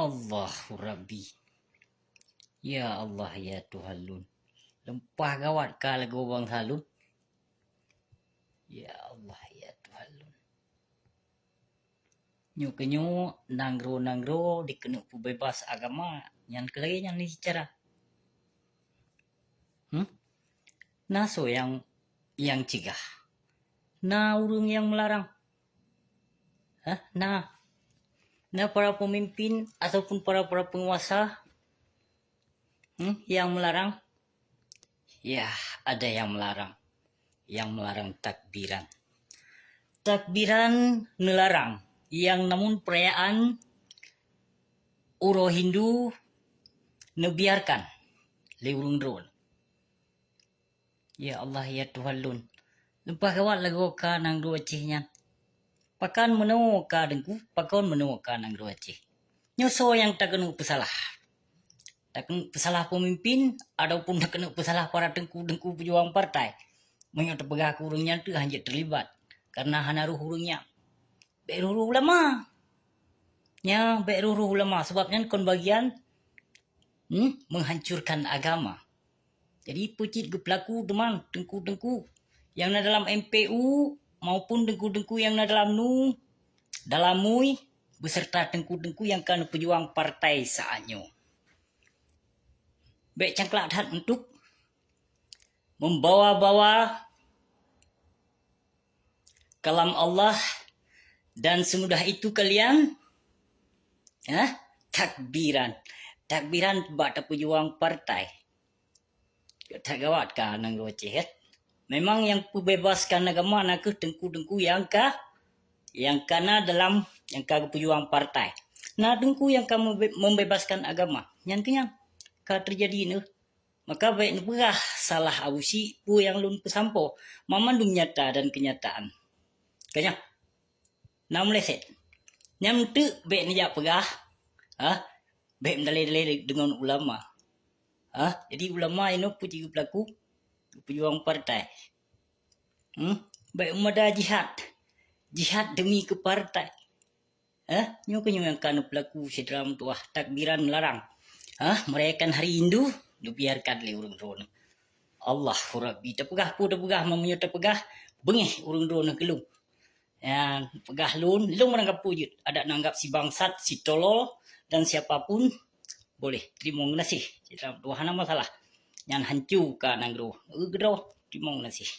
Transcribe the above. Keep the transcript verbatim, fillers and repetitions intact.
Allahu Rabbi. Ya Allah, ya Tuhan lôn. Leumpah gawat ka lagoe bansa lôn. Ya Allah, ya Tuhan lôn. Nyoe keunyoe nanggroe-nanggroe dikeuneuk peubeubaih agama, nyan keu lagée nyan lé cara. Hmm? Na soe nyang, nyang cegah? Na ureuëng nyang meularang? Hah? Na? Na para peumimpin ataupun para-para peunguasa, hmm, nyang meularang? Ya, ada nyang meularang. Nyang meularang takbiran. Takbiran neularang, nyang namun peurayaan uroe Hindu neubiarkan lé ureuëng droe. Ya Allah, ya Tuhan lôn, leumpah gawat lagoe ka nanggroe Aceh nyan. Pakon meunoe ka Teungku, pakon meunoe ka nanggroe Aceh. Nyoe soe nyang takeuneuk peusalah? Takeuneuk peusalah peumimpin ataupun takeuneuk peusalah para teungku-teungku peujuang partai? Meunyoe tapeugah keu ureuëng nyan teuh hana jeuet teulibat, kareuna hana roh ureuëng nyan. Bék roh-roh ulama. Nya, bék roh-roh ulama, sabab nyan kon bagian, hmm, menghancurkan agama. Jadi, peue cit geupeulaku teuma teungku-teungku nyang na dalam M P U maupun teungku-teungku nyang na dalam nu, dalam mui, beserta teungku-teungku nyang ka neupeujuang partai saat nyoe. Bék cangklak that untuk membawa-bawa kalam Allah dan semudah itu kalian, eh, takbiran. Takbiran bak tapeujuang partai. That gawat ka nanggroe Aceh, eh. Memang nyang peubebaskan agama na kheueh teungku-teungku nyang ka, nyang ka na dalam, nyang ka geupeujuang partai. Na teungku nyang ka mebe-, membebaskan agama. Nyan keuh nyang ka teujadi nyoe. Maka bék neupeugah salah Abusyik peue nyang lôn peusampoe. Mamandum nyata dan kenyataan. Ka nyan. Na meuleset. Nyan teuk bék neujak peugah, ha? Bék meudalé-dalé deungon ulama. Ha? Jadi ulama inoe peue cit geupeulaku? Geupeujuang partai. Hmm? Bék meumada jihad. Jihad demi keu partai. Eh, nyoe keuh nyoe nyang ka neupeulaku syedara meutuwah, takbiran larang. Eh, merayakan hari Hindu, dibiarkan lé ureuëng droeneuh. Allahu Rabbi, tapeugah peue tapeugah, meunyoe tapeugah, beungéh ureuëng droeneuh keu lôn. Nyang peugah lôn, lôn meurangkapeue jeuet, adak neuanggap si bangsat, si tolol, dan siapa pun boleh. Teurimong geunaséh, syedara meutuwah, hana masalah. Nyan hanco ka nanggroe. Keudroe, teurimong geunaséh.